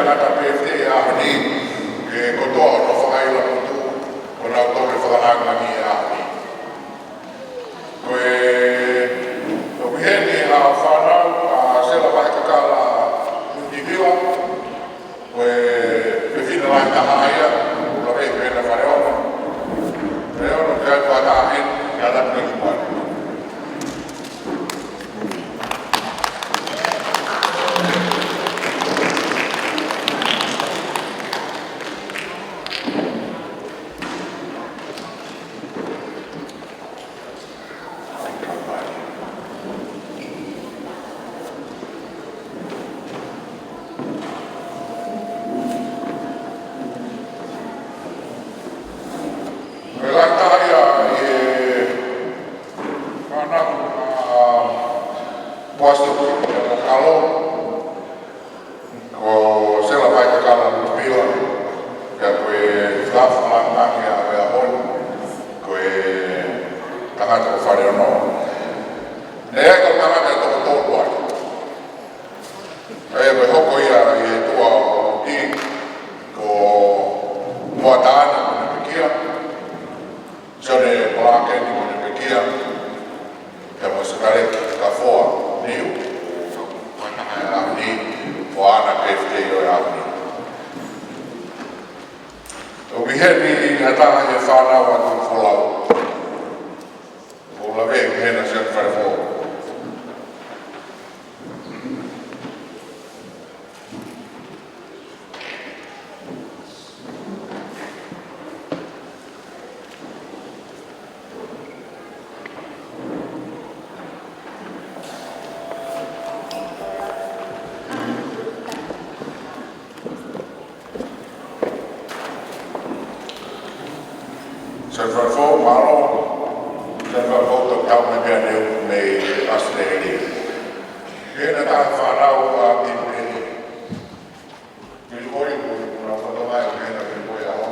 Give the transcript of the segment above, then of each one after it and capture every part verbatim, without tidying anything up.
Tangata pē ʻi he ʻaho ni, ʻa e kotoa hono fakaʻilo motu, ʻo nau tō ke fakalāngilangiʻi e ʻaho ni. Ko e, ʻoku ʻi heni ʻa e fānau ʻa Sela Vahe Kakala Nuʻu Sila, ko e fefine lahi taha ia, ʻoku laveʻi ko ena Faleono. Faleono, ke ʻai pē ha taha heni, ke ala atu ki muʻa. Ko e lahi taha ia ʻi he fānau ʻa Poasi Kalo, ko Sela Vahe Kakala Nuʻu Sila, pea ko e fakafofonga ʻa e ʻaho ni, ko e tangata ko Faleono. Naʻe ʻi ai e kau tangata ʻe toko tolu ai. ʻA ia ko e hoko ia ʻi he tuʻa ʻo Ti, ko Moataane mo ʻene pekia, Sione Malakeni mo ʻene pekia, pea mo Sikaleki Kafoa Niu. Ko e taha e ʻaho ni, ko ʻana pē fite ʻo e ʻaho ni. ʻOku ʻi heni ha taha ʻi he fānau ʻa Tuʻi Folau. ʻOku laveʻi ko ena Sione Falefou. Sione Falefou, mālō. Sione Falefou, toki tau mai pea neu mei ʻAositelēlia. Ko ena taha e fānau ʻa Pipeni. Pili kori, ko e kuna foto mai, ko ena Pili kori alo.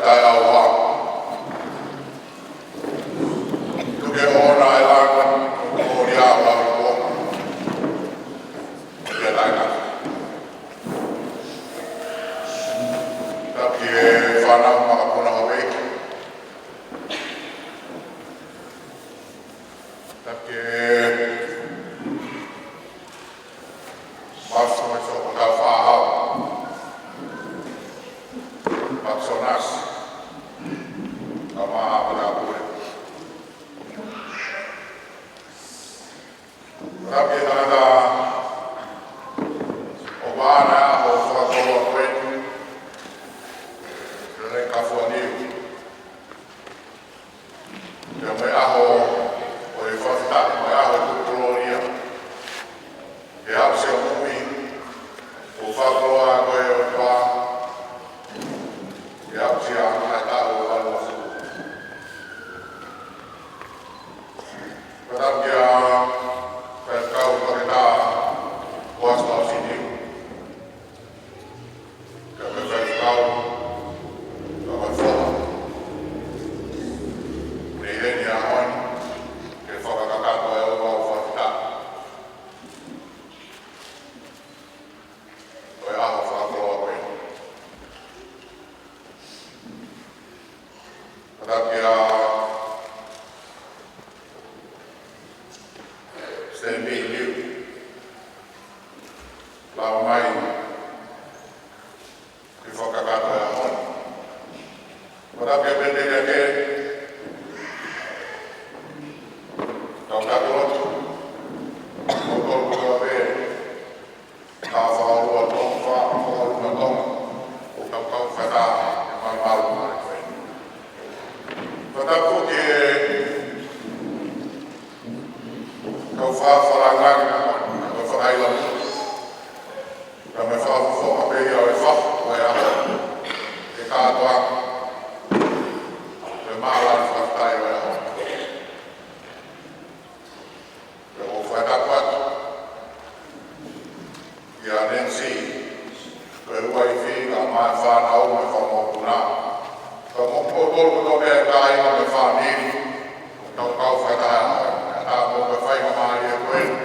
Taʻeʻaho. Tuku ke ʻoʻona ʻa e langi, ʻo lia ʻa e ʻaho. Pea taʻengata. Tapu ki he fānau makapuna ʻo e ʻEiki. Tapu ki he Pastor Sokotafa Hau. Pakisonas. Kama Patapule. Tapu ki he tangata ʻoku ʻaʻana ʻa e ʻaho fakakoloa ko eni. Lele Kafuaniu. Pea mo e ʻaho ʻo e fakafetaʻi, mo e ʻaho ʻo e kolōlia. He aʻusia moʻui, ʻo fakakoloa ko e ʻOtua. He aʻusia ʻa e taʻu ʻo e valu ʻo e ʻaho. Pea tapu kia Faifekau Toketā Uasi Lausini. Kae mo e faifekau, kae mo e foha. Mei heni ʻaho ni, ke fakakakato e ʻaho fakafetaʻi. Ko e ʻaho fakakoloa ko eni. Pea tapu kia Stanley Liu. Lava mai ke fakakakato e ʻaho ni. Pea tapu kia Peteli Ake. Tau tapu atu. Ko tolu ko e. Ka fakalua Tonga, fa-, fakalua Tonga. Tau kau fakataha, e malumalu, malumalu mai. Pea tapu ki he kau fakafakalangaki, kau fakaila. Ka me fakafofonga pē ia ʻo e fa, ʻo e ʻaho. E kātoa. E mālō fakafetaʻi ʻo e ʻaho. Pea ʻoku ou fakatapu atu kia Nancy, ko e uaifi, kae ʻumaʻā e fānau mo e fanga mokopuna. Kae ʻumaʻā kimoutolu kotoa pē e kāinga mo e fāmili. Tau kau fakataha, ʻa e tā mo e faingamālie ko eni.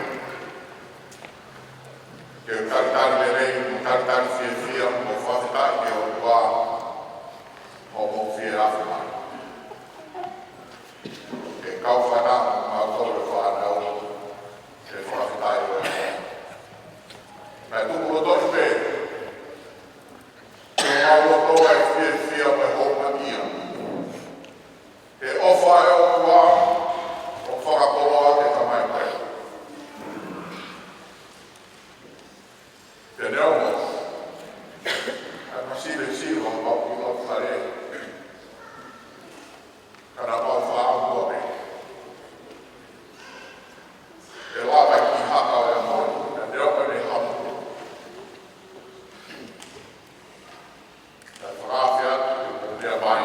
Ke talitali lelei, mo talitali fiefia, mo fakafetaʻi ki he ʻOtua, ʻo mo fie afe mai. Ke kau fakataha mo kimoutolu e fānau, ke fakafetaʻi ʻo e ʻaho. Kae tuku lotonu pē, ke mau loto ai fiefia mo e houngaʻia. He ʻofa ʻa e ʻOtua, ʻo fakakoloa ke tamai pē. Pea neongo, ʻa e masile silo ʻa pau ki ʻo fale. Ka naʻa pau fāʻamu pē. ʻE lava ki haka ʻo e ʻaho ni, pea neongo ʻene hamu. Ka fakaafe atu, ke lea mai,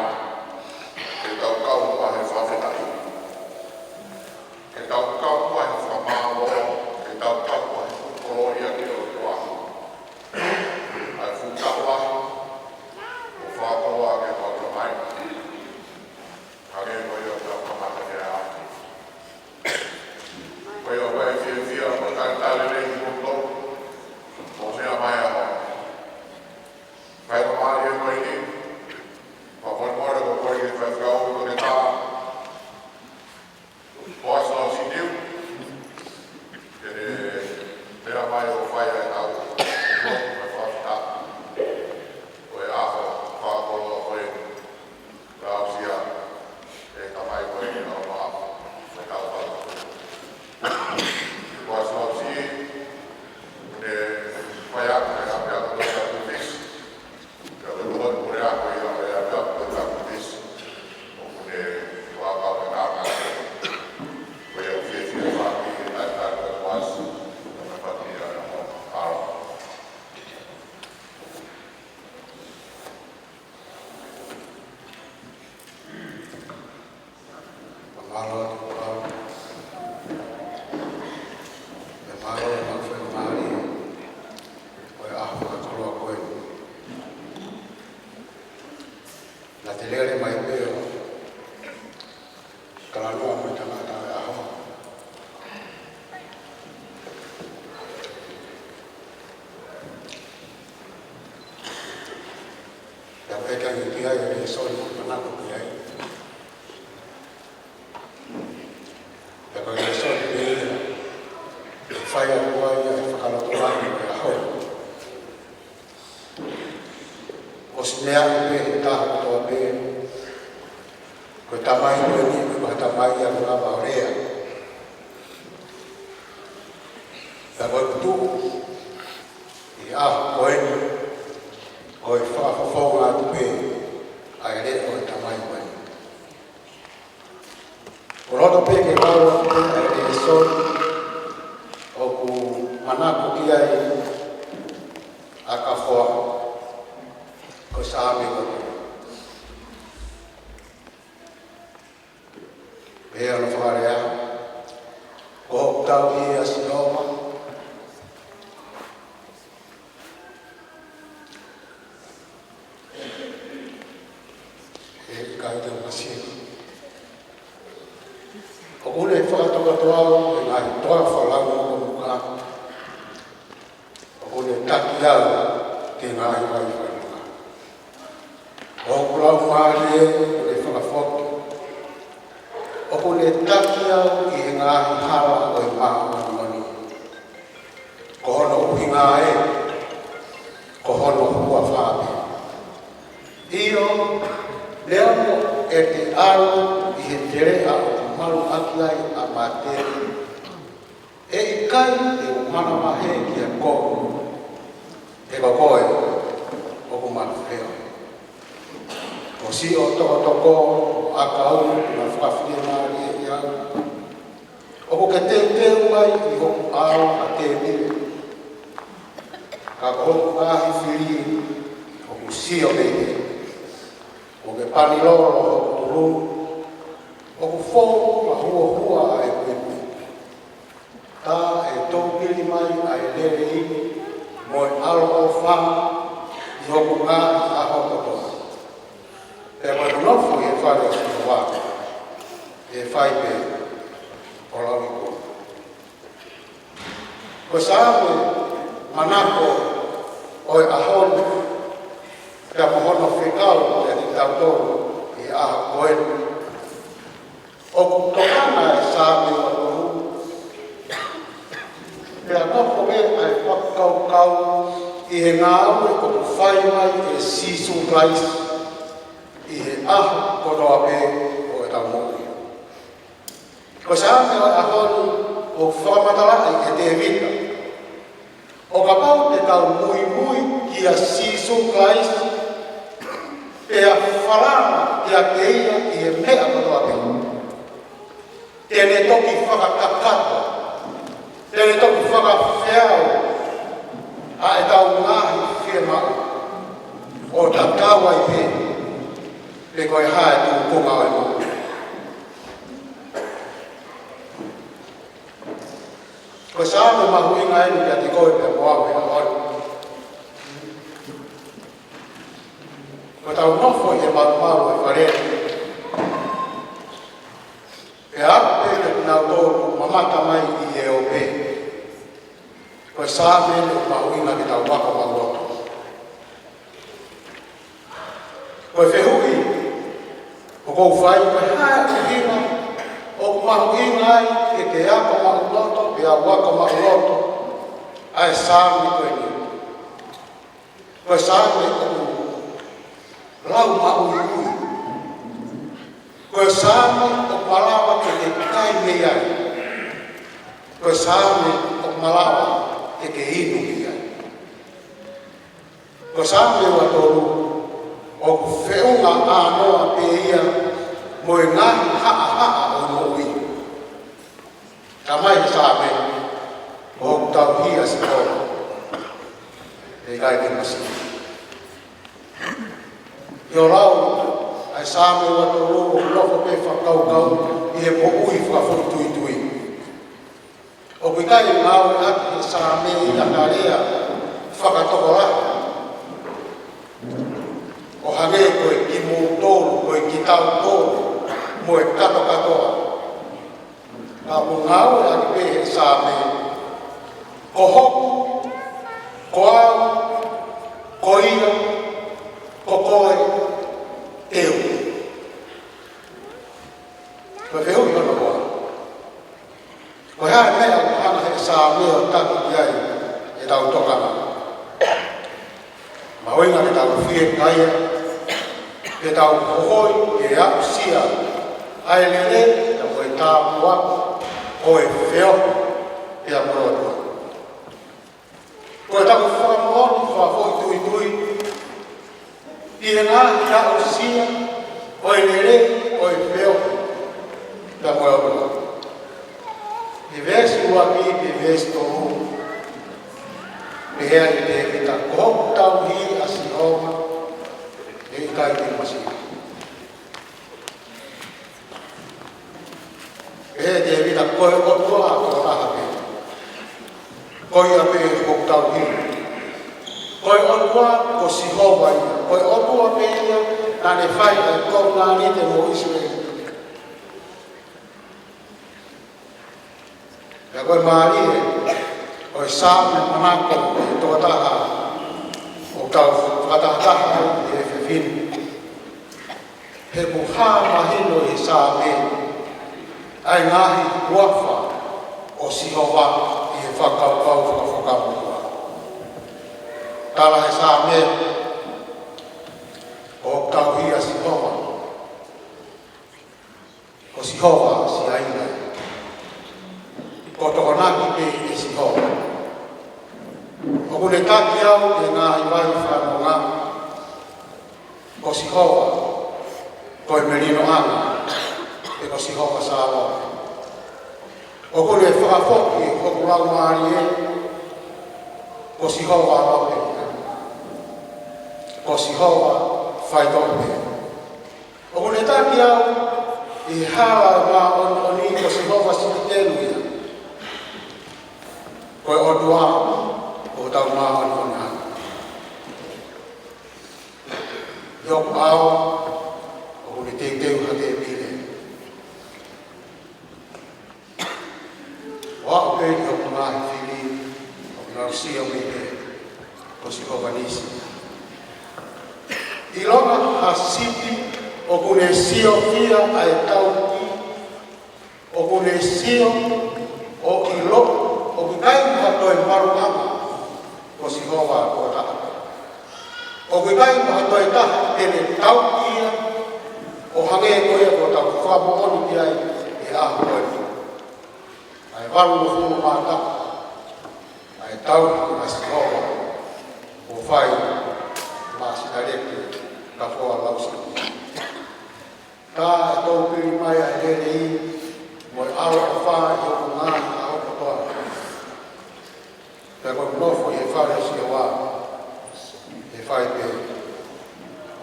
ke tau kau muʻa he fakafetaʻi. Ke tau kau muʻa he fakamālō, ke tau kau muʻa he kolōlia ki he ʻOtua. ʻA e fuʻu taʻu lahi, ʻo fakakoloa ke tau tamai. Hangē ko ia ʻoku tau kamata ke ʻaʻahi. Ko ia ʻoku ou fiefia, ʻoku ou talitali lelei kimoutolu, ʻo meʻa mai ʻaho. Faingamālie ko eni, fakamolemole ko e kole ki he faifekau Toketā Uasi Lausini, ke ne meʻa mai ʻo fai ʻa e tau, ʻo fai fakafetaʻi. Ko e ʻaho fakakoloa ko eni, lau sia, e tamai ko eni ʻo ma, ko e tau tau. Uasi Lausini, ne fai ʻa e ʻapiako Toketā Tufisi, ka ko e lua ni ko e ʻaho, Naʻa te lele mai pē ʻo talanoa mo e tangata ʻo e ʻaho. Pea pehē ange ki ai ʻa e lēsoni ʻoku manako ki ai. Pea ko e lēsoni pē ia ʻe fai atu ai ʻa e fakalotolahi ʻo e ʻaho. ʻOsi meaʻi pē ʻe he taha kotoa pē, ko e tamai ko eni ko ha tamai ʻa e lava ʻo lea. Pea ko e tuʻu ʻi he ʻaho ko eni, ko e fakafofonga atu pē ʻa e leʻo ʻo e tamai ko eni. ʻOku ou loto pē ke lau atu pē ʻa e lēsoni ʻoku manako ki ai ʻa Kafoa, ko e Saame ko eni. Pea ʻoku fakalea: Ko hoku tauhi ʻa Sihova, ʻe ʻikai te u masiva. ʻOku ne fakatokatoʻa au ʻi he ngaahi toafa laumukomuka. ʻOku ne taki au ki he ngaahi vai fakamuka. Ko hoku laumālie ʻoku ne fakafoki. ʻOku ne taki au ʻi he ngaahi hala ʻo e māʻoniʻoni. Ko hono ʻuhinga ē, ko hono huafa pē. ʻIo, neongo ʻete ʻalu ʻi he teleʻa ʻoku malu ʻaki ai ʻa mate, ʻe ʻikai te u manavahē kiate koe, he ko koe ʻoku ma feohi. Ko siʻo tokotoko ʻo ʻakau ʻoku na fakafiemālieʻi au. ʻOku ke teuteu mai ʻi hoku ʻao ʻa Tēvita, ka ko hoku ngaahi fili ʻoku sio mei hē. ʻOku ke pani lolo hoku tulu, ʻoku fou mahuohua ʻa e kupu. Tā ʻe toupili mai ʻa e lelei mo e ʻaloʻofa ʻi hoku ngaahi ʻaho kotoa. Pea ko ʻeku nofo ʻi he fale ʻo Sihova, ʻe fai pē ʻo lauikuonga. Ko e Saame manako ʻo e ʻaho ni, pea mo hono fekau kiate kitautolu ʻi he ʻaho ko eni. ʻOku tokanga ʻa e Saame ua tolu, pea nofo pē ʻa e fakakaukau ʻi he ngāue ʻoku fai mai ʻe Sīsū Kalaisi ʻi he ʻaho kotoa pē ʻo ʻetau moʻui. Ko e Saame ʻo e ʻaho ni ʻoku fakamatalaʻi ʻe Tēvita, ʻo kapau te tau muimui kia Sīsū Kalaisi, pea falala kiate ia ʻi he meʻa kotoa pē, te ne toki fakakakato, te ne toki fakafeau ʻa ʻetau ngaahi fiemaʻu, ʻo tatau ai pē pe ko e hā e tūkunga ʻo e moʻui. Ko e Saame mahuʻinga eni kiate koe pea mo au he ʻaho ni. Ko ʻetau nofo ʻi he malumalu ʻo e fale ni, pea aʻu pē kiate kinautolu ʻoku mamata mai ʻi he ope, ko e Saame eni ʻoku mahuʻinga ke tau ako maʻuloto. Ko e fehuʻi ʻoku ou fai, ko e hā e ʻuhinga ʻoku mahuʻinga ai ke ke ako maʻuloto, pea u ako maʻuloto ʻa e Saame ko eni? Ko e Saame ʻoku lau maʻuiʻui. Ko e Saame ʻoku malava ke ke kai mei ai. Ko e Saame ʻoku malava ke ke inu mei ai. Ko e Saame ua tolu ʻoku feʻunga ʻānoa pē ia mo e ngaahi haʻahaʻa ʻo e moʻui. Talamai ʻe he Saame, ko hoku tauhi ʻa Sihova, ʻe ʻikai te u masiva. ʻI hoʻo lau ʻa e Saame ua tolu, ʻoku nofo pē fakakaukau ʻi he moʻui fakafoʻituitui. ʻOku ʻikai ngāueʻaki ʻe he Saame ia ha lea fakatokolahi. ʻO hangē ko e kimoutolu, ko e kitautolu, mo e katokatoa. Ka ʻoku ngāueʻaki pē he Saame, ko hoku, ko au, ko ia, ko koe, te u. Ko e fehuʻi hono ua. Ko e hā e meʻa ʻoku hanga he Saame ʻo taki ki ai ʻetau tokanga? Mahuʻinga ke tau fiekaia, ke tau hohoi, ke aʻusia ʻa e lelei, pea mo e tāpuaki ʻo e feohi pea mo e ʻOtua. Ko ʻetau fakamoʻoni fakafoʻituitui ki he ngaahi aʻusia ʻo e lelei, ʻo e feohi pea mo e ʻOtua. ʻI he veesi ua ki he veesi tolu, pehē ʻe Tēvita, ko hoku tauhi ʻa Sihova, ʻe ʻikai te u masiva. Pehē ʻe Tēvita, ko e ʻOtua ko e taha pē. Ko ia pē hoku tauhi. Ko e ʻOtua ko Sihova ia. Ko e ʻOtua pē ia naʻa ne fai ʻa e kovinānite mo ʻIsileli. Pea ko e mālie ʻo e Saame manako ʻo e tokotaha ʻoku tau fakatahataha ai he efiafi ni. He ʻoku hā mahino ʻi he Saame ʻa e ngaahi huafa ʻo Sihova ʻi he fakakaukau fakamuʻomuʻa. Tala he Saame, ko hoku tauhi ʻa Sihova. Ko Sihova Siaina. Ko e tokonaki pē ʻe Sihova. ʻOku ne taki au ʻi he ngaahi vai fanongo. Ko Sihova ko e melino ʻana, pea ko Sihova Sālome. ʻOku ne fakafoki hoku laumālie. Ko Sihova ʻaloʻofa. Ko Sihova faitoʻo pē. ʻOku ne taki au ʻi he hala māʻoniʻoni, ko Sihova Sitikenu ia. Ko e ʻOtua ʻoku tau māʻoniʻoni ai. ʻI hoku ʻao, ʻoku ne teuteu ha tēpile. ʻO aʻu pē ki hoku ngaahi fili, ʻoku nau sio mei he, ko Sihova Nisi. ʻIlonga ha sipi ʻoku ne siofia ʻa e tauhi, ʻoku ne sio ʻo ʻilo, ʻoku ʻikai mo ha toe maluʻanga, ko Sihova ko e taha. ʻOku ʻikai mo ha toe taha te ne tauhi ia, ʻo hangē ko ia kuo tau fakamoʻoni ki ai he ʻaho ko eni. ʻA e valungofulu mā taha ʻa e tauhi ʻa Sihova, ʻo fai maʻa Sitaleki Kafoa Lausi. Tā e tōpili mai ʻa e lelei mo e ʻaloʻofa ʻi hoku ngaahi ʻaho kotoa. Pea ko ʻeku nofo ʻi he fale ʻo Sihova, ʻe fai pē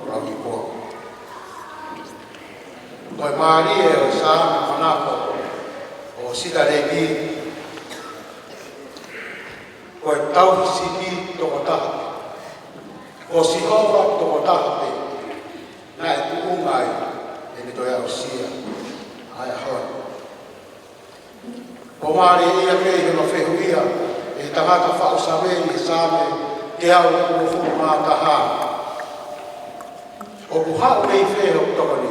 ʻo lauipo. Ko e mālie ʻo e Saame manako ʻo Sitaleki, ko e tauhi sipi tokotaha. Ko Sihova tokotaha pē naʻe tuʻunga ai ʻene toe aʻusia ʻa e ʻaho ni. ʻOku mālie ia pē ʻi hono fehuʻia ʻe he tangata faʻu Saame ʻi he Saame teau uofulu mā taha, ʻoku haʻu mei fē hoku tokoni?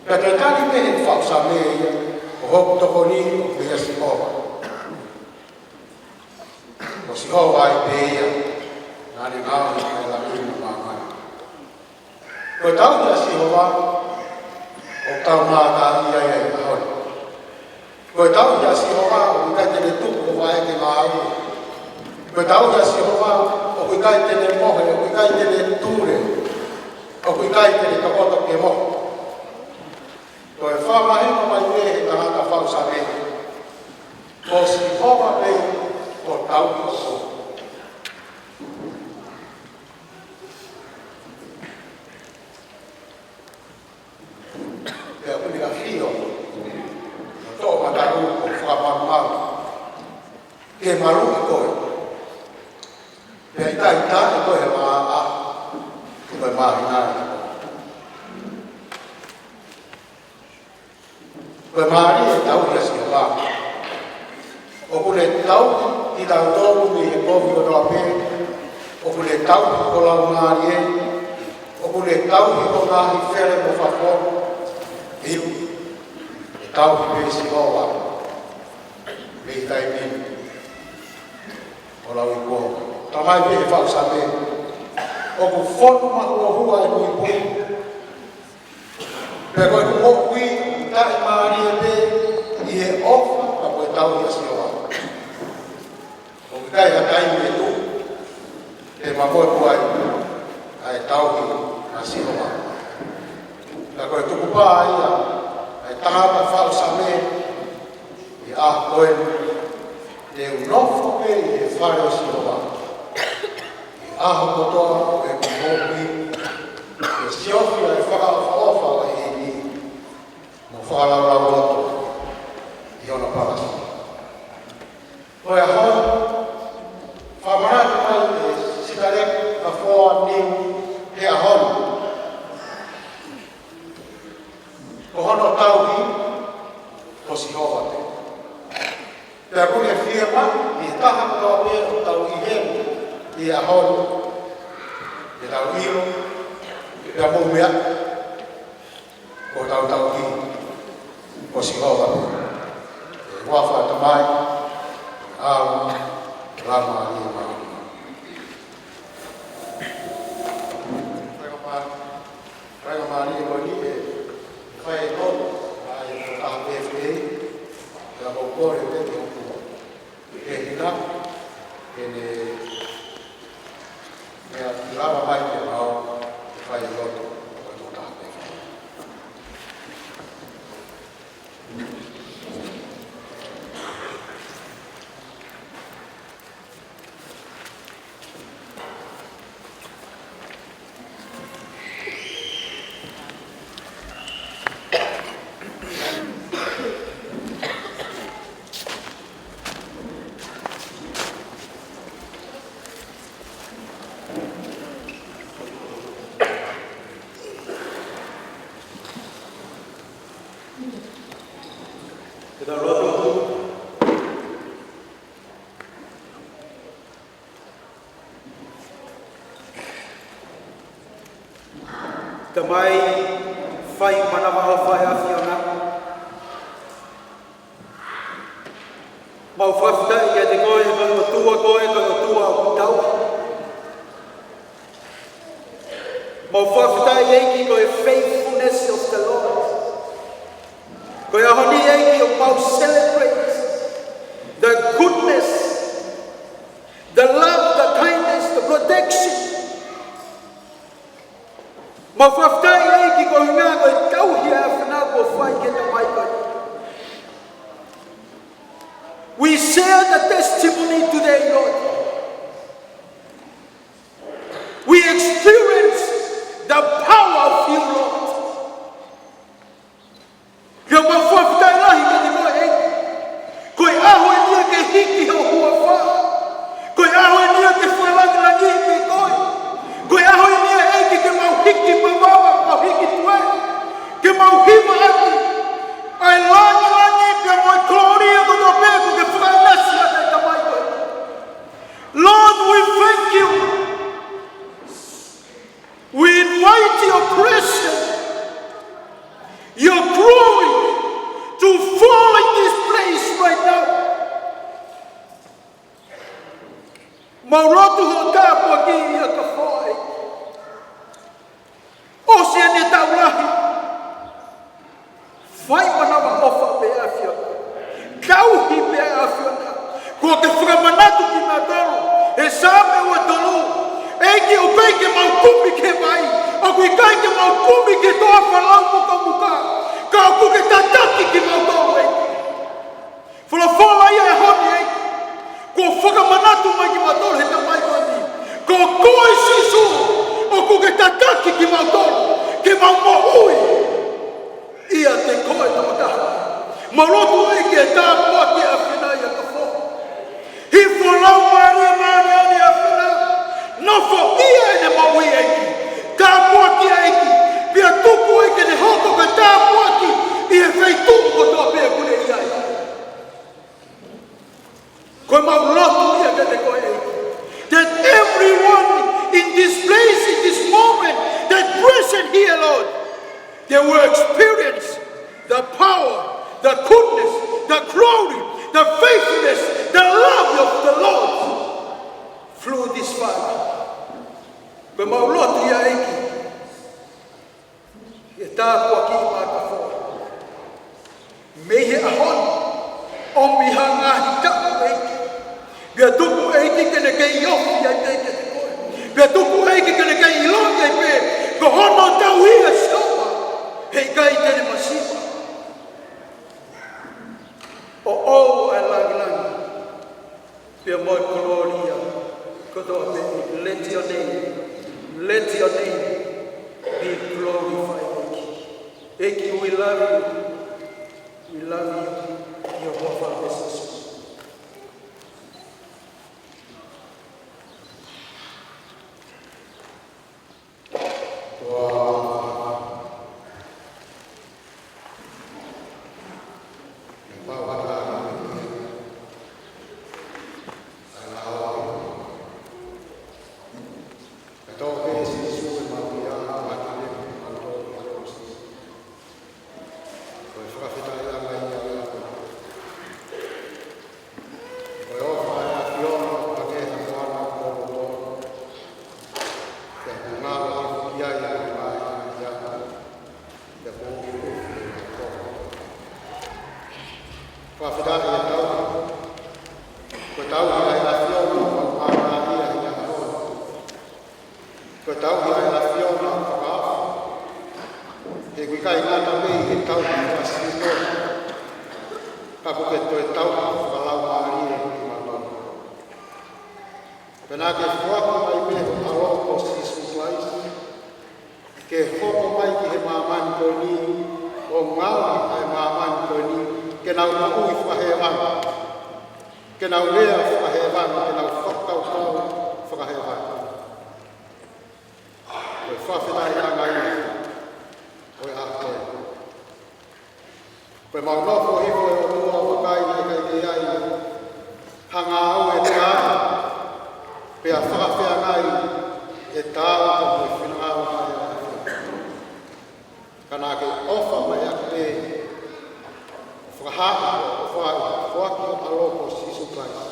Pea toe tali pē ʻe he faʻu Saame ia, ko hoku tokoni ʻoku ʻia Sihova. Ko Sihova ai pē ia naʻa ne ngaohi ʻa e langi mo māmani. Ko e tauhi ʻa Sihova ʻoku tau mātā ai ʻi he ʻaho ni. Ko e tauhi ʻa Sihova ʻoku ʻikai te ne tuku ʻo vaʻe ke ngāue. Ko e tauhi ʻa Sihova ʻoku ʻikai te ne mohe, ʻoku ʻikai te ne tule, ʻoku ʻikai te ne tokoto ke mohe. Ko e fakamahino mai ʻe he tangata faʻu Saame, ko Sihova pē ko e tauhi ʻo Sihova. Pea ʻoku ne ʻafio ʻo toʻo mataʻu ʻo fakamalumalu ke maluʻi koe. Pea ʻe ʻikai taʻe koe he maʻaʻa, ko e maʻa Ko e mālie e tauhi ʻa Sihova. ʻOku ne tauhi kitautolu mei he kovi kotoa pē. ʻOku ne tauhi ho laumālie. ʻOku ne tauhi ho ngaahi fele mo fafo. ʻIo, ʻe tauhi pē ʻe Sihova mei he taimi ni ʻo lauikuonga. Talamai pē ʻe he faʻu Saame, ʻoku fonu mahuohua ʻeku ipu, pea ko ʻeku moʻui ʻoku taʻimālie pē ʻi he ʻofa ka ko e tauhi ʻa Sihova. ʻOku ʻikai ha taimi ʻe tuʻu te ma moemoe ai ʻa e tauhi ʻa Sihova. Ka ko e tukupā ia ʻa e tangata faʻu Saame, ʻi he ʻaho ko eni, te u nofo pē ʻi he fale ʻo Sihova ʻi he ʻaho kotoa ʻo ʻeku moʻui, ke siofi ʻa e fakaʻofoʻofa ʻo e ʻEiki, mo fakalaulauloto ʻi hono palasi. Ko e ʻaho ni, fakamanatu mai ʻe Sitaleki ʻa Foa Niu he ʻaho ni, ko hono tauhi ko Sihova pē. Pea ʻoku ne fiemaʻu ʻi he taha kotoa pē ʻoku tau ʻi heni ʻi he ʻaho ni, ke tau ʻilo, pea mou meaʻi, ko hotau tauhi ko Sihova pē. ʻI he huafa ʻo e Tamai, ʻAlo, Laumālie Māʻoniʻoni. Faingamālie, faingamālie ko eni ʻe fai e lotu ʻa e tokotaha pē, pea mou kole pē ki hoku ʻEiki ke hina, ke ne, ke ne lava mai ke mau fai e lotu ʻo e tokotaha pē. Ke tau lotu. Tamai, fai manavaʻofa ʻa e ʻAfiona. Mau fakafetaʻi kiate koe, ko e ʻOtua koe, ko e ʻOtua ʻoku tauhi. Mau fakafetaʻi ʻEiki ko e faithfulness of the Lord. Ko e ʻaho ni ʻEiki ʻoku mau celebrate the goodness, the love, the kindness, the protection. Mau fakafetaʻi ʻEiki koeʻuhinga ko e tauhi ʻa e ʻAfiona kuo fai ki he tamai ko eni. We share the testimony today, Lord. We experience the power of you, Lord. Pea mau fakafetaʻi lahi kiate koe ʻEiki. Ko e ʻaho eni ia ke hiki ho huafa. Ko e ʻaho eni ia ke fakalāngilangiʻi pē koe. Ko e ʻaho eni ia ʻEiki ke mau hiki mavava, mau hiki tuē. Ke mau hiva atu ʻa e lāngilangi pea mo e kolōlia kotoa pē kuo ke fakaʻinasi ʻaki ʻa e tamai ko eni. Lord, we thank you. We invite your presence, your glory to fall in this place right now. Mau lotu hoʻo tāpuakiʻi ʻa Kafoa. ʻOsi eni e taʻu lahi. Fai manavaʻofa pē ʻa e ʻAfiona. Tauhi pē ʻa e ʻAfiona. Kuo ke fakamanatu kimautolu he Saame ua tolu, ʻEiki, ʻoku ʻikai ke mau kumi ki he vai, ʻoku ʻikai ke mau kumi ki he toafa lau mukamuka, ka ʻoku ke tataki kimautolu, ʻEiki. Folofola ia he ʻaho ni, ʻEiki. Kuo fakamanatu mai kimautolu he tamai ko eni, ko koe Sīsū, ʻoku ke tataki kimautolu ke mau moʻui ʻiate koe tokotaha. Mau lotu ʻEiki ke tāpuakiʻi ʻa e ʻAfiona ʻia Kafoa. Hifo ho Laumālie Māʻoniʻoni ʻa e ʻAfiona, nofoʻia ʻene moʻui ʻEiki. Tāpuakiʻi Tuku ai ke ne hoko ko e tāpuaki ʻi he feituʻu kotoa pē ʻoku ne ʻi ai. Ko ʻemau lotu ia kiate koe, ʻEiki, that everyone in this place, in this moment, that present here, Lord, they will experience the power, the goodness, the glory, the faithfulness, the love of the Lord through this fire. Ko ʻemau lotu ia, ʻEiki, ʻi he tāpuaki mākafoa mei he ʻaho ni, ʻomi ha ngaahi taʻu, ʻEiki, pea tuku, ʻEiki, ke ne kei ofi ai pē kiate koe. Pea tuku, ʻEiki, ke ne kei ʻiloʻi ai pē ko hono tauhi ʻa Sihova, heʻikai te ne masiva. ʻOʻou ʻa e langilangi pea mo e kolōlia kotoa pē. Let your name, let your name be glorified, ʻEiki. ʻEiki, we love you. We love you. Your Father, Jesus. Ko e fakafetaʻi ʻanga ia ʻo e ʻaho ni. Ko e ʻofa ʻa e ʻAfiona ʻoku hangē ha moana ʻoku loloto, pea ʻoku ngalo hifo ki ai ʻa e ngaahi ʻapiako, pea ʻoku ufiufi ʻa e ʻapiako. Fakafetaʻi ʻa e tauhi. Ko e tauhi ʻa e ʻAfiona ʻoku mau ʻamanaki ia he ʻaho ni. Ko e tauhi ʻa e ʻAfiona fakaofo. He ʻoku ʻikai ngata pē ʻi he tauhi fakasino, ka ʻoku ke toe tauhi fakalaumālie kimautolu. Pea naʻa ke foaki mai pē ho ʻAlo ko Sīsū Kalaisi ke hoko mai ki he māmani ko eni, ʻo ngaohi ʻa e māmani ko eni ke nau moʻui fakahēvani, ke nau lea fakahēvani, ke nau fakakaukau fakahēvani. Ko e fakafetaʻi ʻanga ia ʻo e ʻaho ni. Ko ʻemau nofo hifo, ʻe ʻOtua, ʻo vakai naʻe ʻikai ke ʻi ai ha ngāue ʻe taau, pea fakafeangai ʻe taau pea mo e finangalo ʻa e ʻAfiona. Ka naʻa ke ʻofa mai ʻaki pē, fakahā ʻa e foaki ho ʻAlo ko Sīsū Kalaisi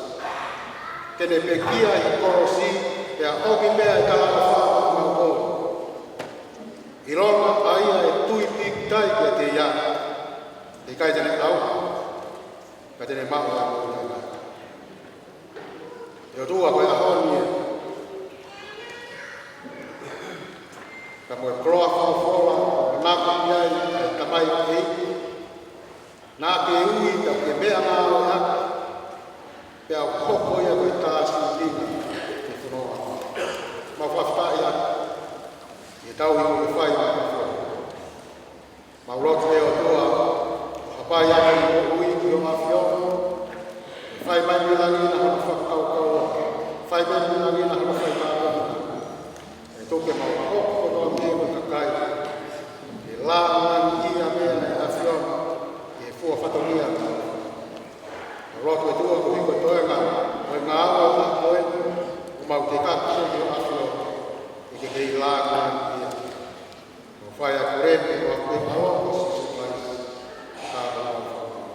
ke ne pekia ʻi he kolosi, pea ʻomi pē ʻa e talaʻofa maʻa kimautolu. ʻIlonga ʻa ia ʻe tui pīkitai kiate ia, ʻe ʻikai te ne ʻauha, ka te ne maʻu ʻa e moʻui taʻengata. ʻE ʻOtua, ko e ʻaho ni ē, ka mo e koloa folofola, ʻoku manako ki ai ʻa e tamaioʻeiki, naʻa ke ui pea ke meʻangāueʻaki, pea ʻoku hoko ia ko e tā sīpinga ki he fonua. Mau fakafetaʻi ʻi he tauhi kuo ke fai maʻa kimautolu. Mau lotu, ʻe ʻOtua, ʻo hapai atu ʻa e moʻui ki hoʻo ʻAfiona, ʻe fai mai mei langi na hono fakakaukau, fai mai mei langi na hono faitāpuekina. ʻE tuku ke mau hoko kotoa pē ko e kakai ke lāngilangiʻia mai ʻa e ʻAfiona ʻi he fua fatongia. Mau lotu, ʻe ʻOtua, koeʻuhi ko e toenga ʻo e ngāue ʻo e ʻaho ko eni, ʻoku mau kei kaka ki hoʻo ʻAfiona, ke ke kei lāngilangiʻia. Mau fai ʻa e koleni ʻi he huafa ʻo ho ʻAlo ko Sīsū Kalaisi, ka ko homau Fakamoʻui.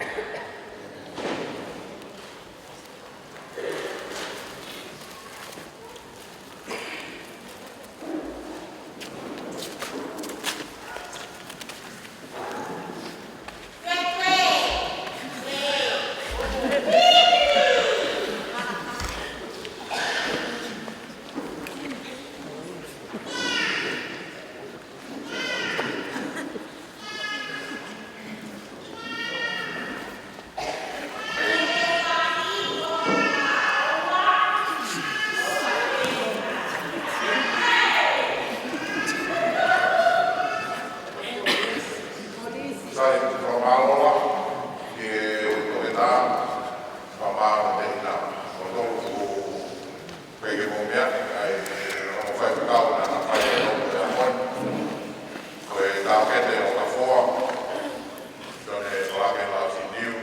Fakete ʻo Kafoa, Sione Falake Lausiniu,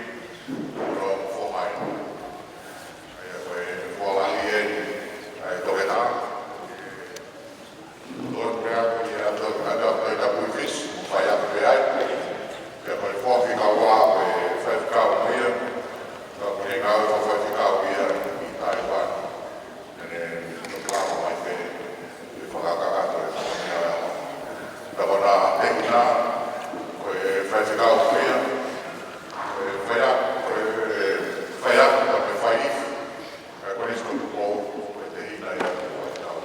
ʻo Fomaina. ʻA ia ko e foha lahi eni, ʻa e toketā. Tonu pē au ia ʻo, ʻo, ʻo, ʻo Tapuifisi, ʻo faiako pē ai. Pea ko e foha fika ua ko e faifekau mo ia. Ka ko e ngāue fakafaifekau ia ʻi Taiwan. ʻEne, ʻene lava mai pē ʻi he fakakakato e fakameʻa. Ka ko ʻena tehina, ko e faifekau ko ia, ko e faia-, ko e faia-, ko e faiifi, ka ko ʻene sitoki pō, ko e tehina ia ko e faifekau.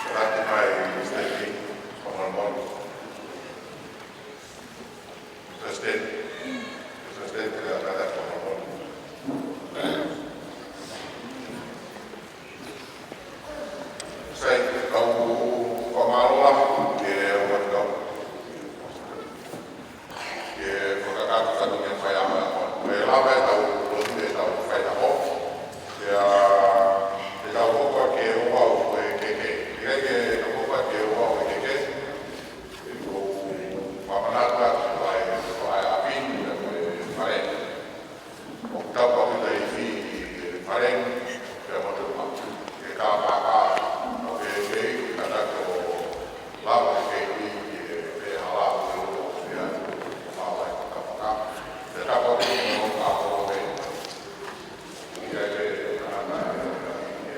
Kātaki mai, Mister Lee, fakamolemole. President. President, ke lea kātaki fakamolemole. Sai, kau fakamālō lahi ki he ʻOtua. Ke fakakakato fatongia faiako. Ko e lava ʻetau lotu ʻetau faitako. Pea, ʻetau hoko atu ki he ouau ʻo e keke. ʻIkai ke tau hoko atu ki he ouau ʻo e keke. Ko e fakamanatu atu ʻa e, ʻa e ʻapi ni, ʻa e fale. ʻOku tau kau ʻi he fale, pea mo te ma. Ke tā pāpā, ʻo ke kei, ke kātaki ʻo lava ke kei, ke pē hala, ke lolo, ke atu, ke fālai, ke kapaka. Ke tā pāpā, ke ʻo ka ʻo ke. Ke ke, ke ana, ke ke, ke ke, ke ke, ke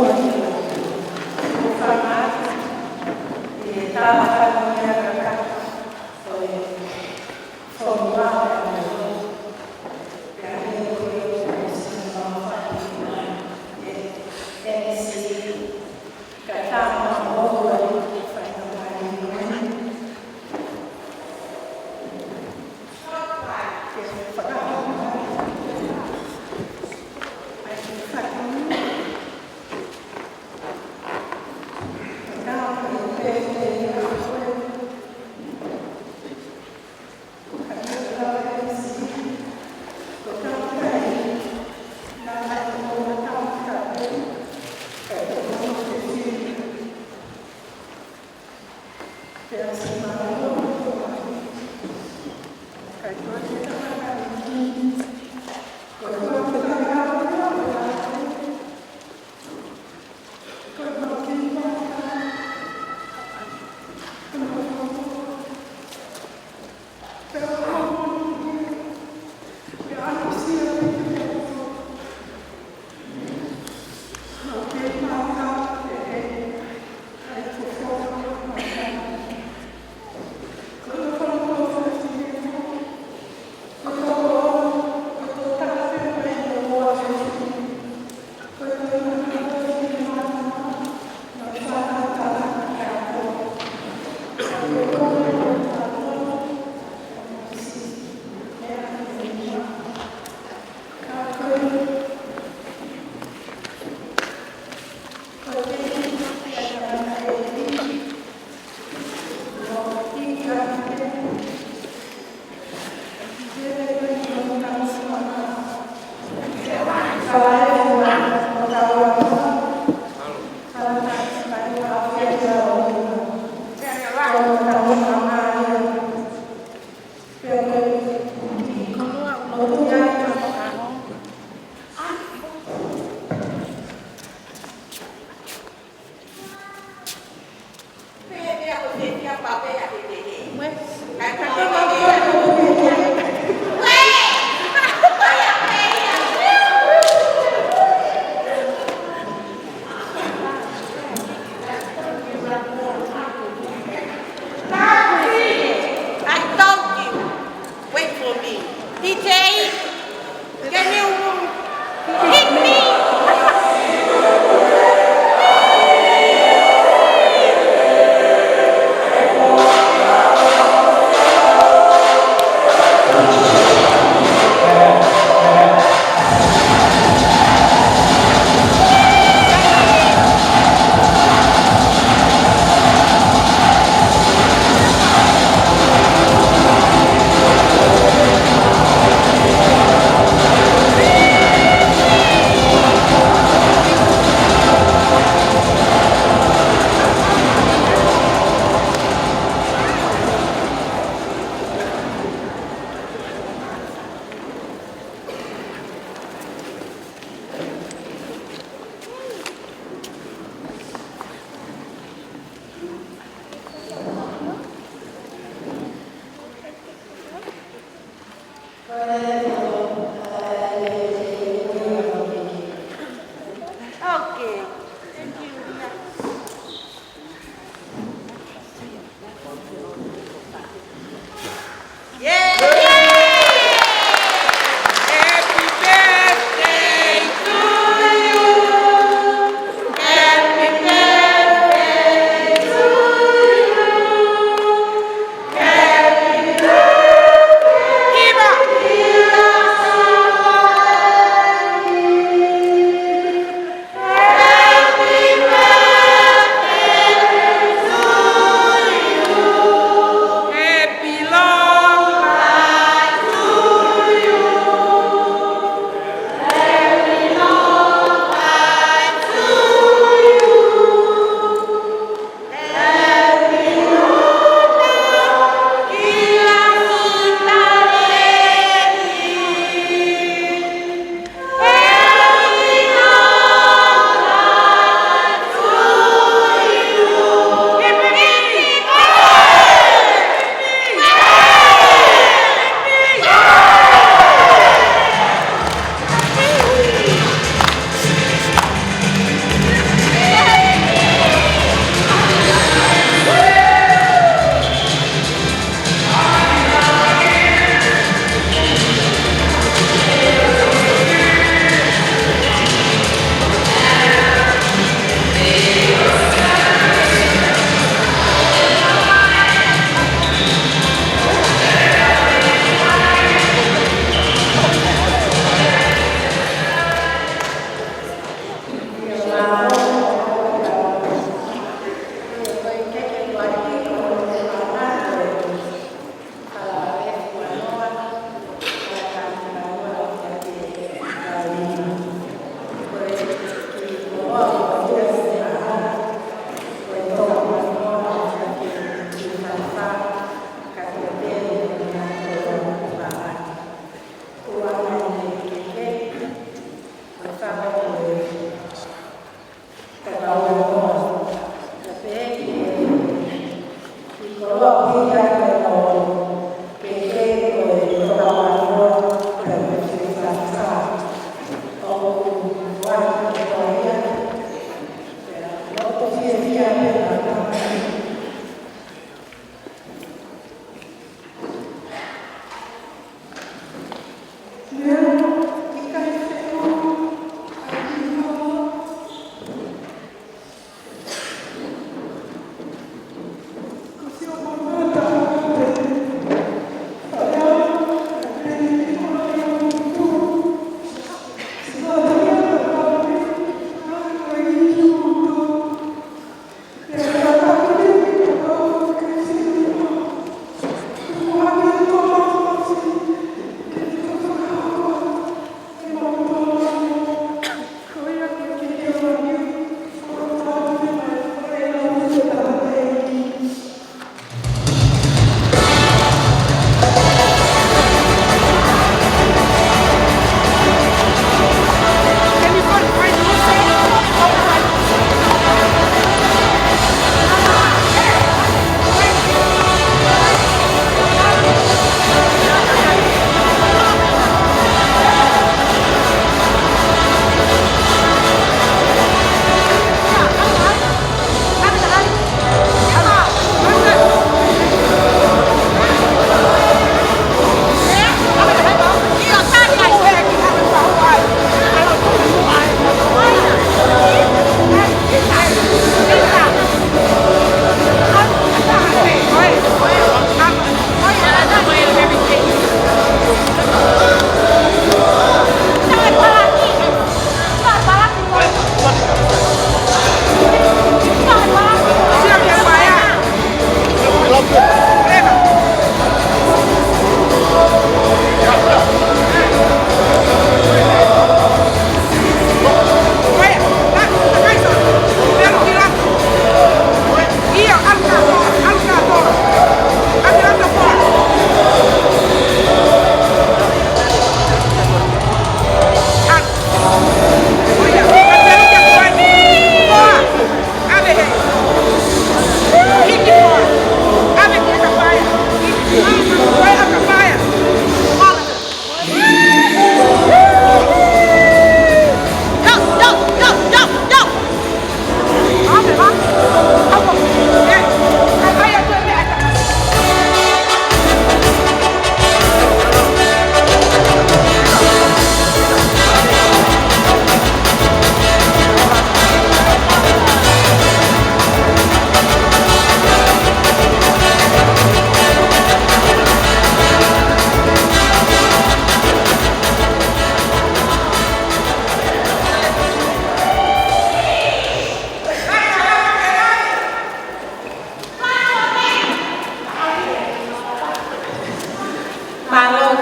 ke, I told you. Wait for me. D J, can you hit me? Okay. Thank you, Ria. Mālō.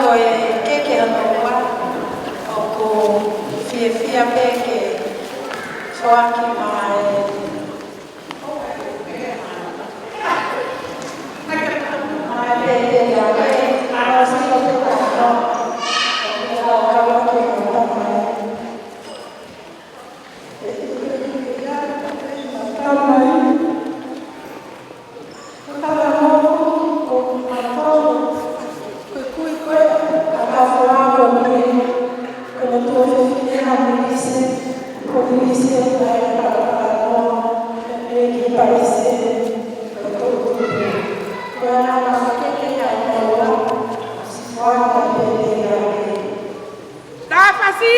Ko e keke hono ua, ʻoku fiefia pē ke foaki mai. Tāfasi!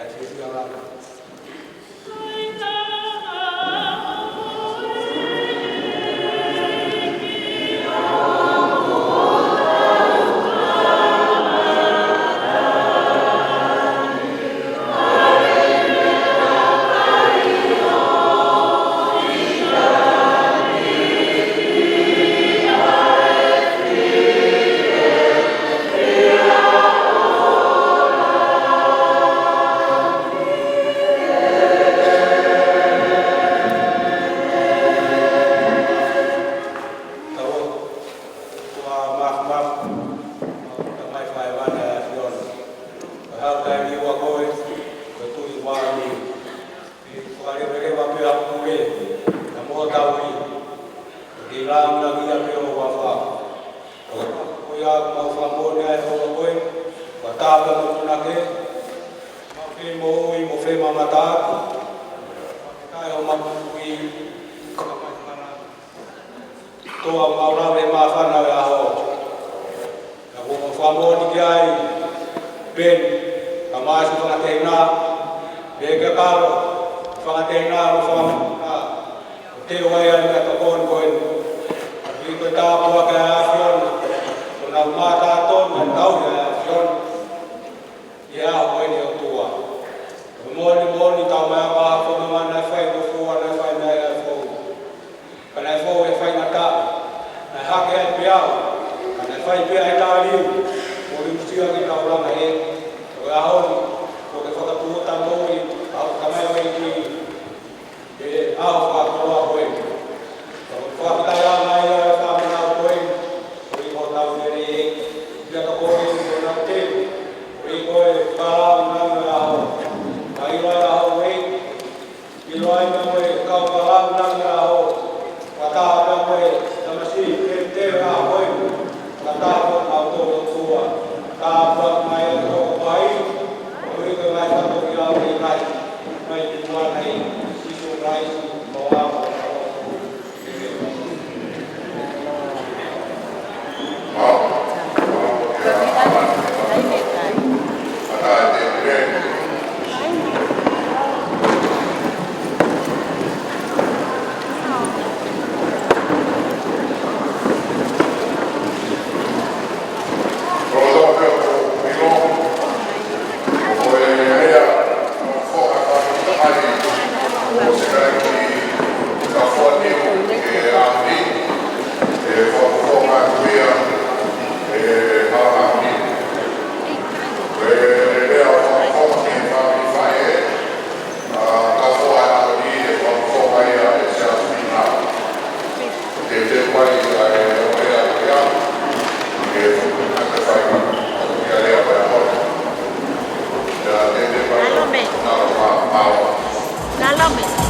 ʻa e fiefia lava. Fakaleveleva pē ʻa e pule, ka mo tau i. Ke lāngilangiʻia pē ho huafa. Ko ia mau fakamoʻoni ai ho koe, ko e taha pē mo punake, mau kei moʻui mo femamataaki, kae ʻoua mau ui, ka mai mana. Toa mau lave māfana ʻo e ʻaho. Ka ko e fakamoʻoni ki ai, Peni, ka mai si fakateina, pea ke kalo, fakateina, ʻo fakamoʻoni. Ko e teu ai ʻa e meʻatokoni ko eni. Ko e tāpuaki ʻa e ʻAfiona, ko ʻenau mata tonu, ʻenau ʻi he ʻAfiona. ʻI he ʻaho ko eni ʻOtua. Ko e moʻoni moʻoni tau mai ʻa e fononga naʻe fai mo fua naʻe fai mai ʻa e fou. Ka naʻe fou e faingataʻa. Naʻe hake ai pē au. Ka naʻe fai pē ʻa e tāliu. Mo liusia ke tau langa ē. Ko e ʻaho ni. Ko e fakatuʻuta moʻui. ʻA e ʻOtua mai ʻo e ʻEiki. ʻI he ʻaho fakakoloa ko eni. Ko e fakafetaʻi ʻa e fāmili ko eni, ko e ʻi hotau lelei, ʻi he tokoni ko ena te, ko e ko e palaulangi ʻo e ʻaho. Ka ʻiloa ʻa e ʻaho ko eni, ʻiloa ʻa e kau palaulangi ʻo e ʻaho. Fakataha pea ko e tamasiʻi, te te ʻaho ko eni. Fakataha pea kau tō ʻOtua. Tāpuaki mai ʻa e toko pai, ko e ko e mai fato ki au ʻi he kai. Mai ki tua nei, Sīsū Kalaisi, ko au. Alo me. Alo me.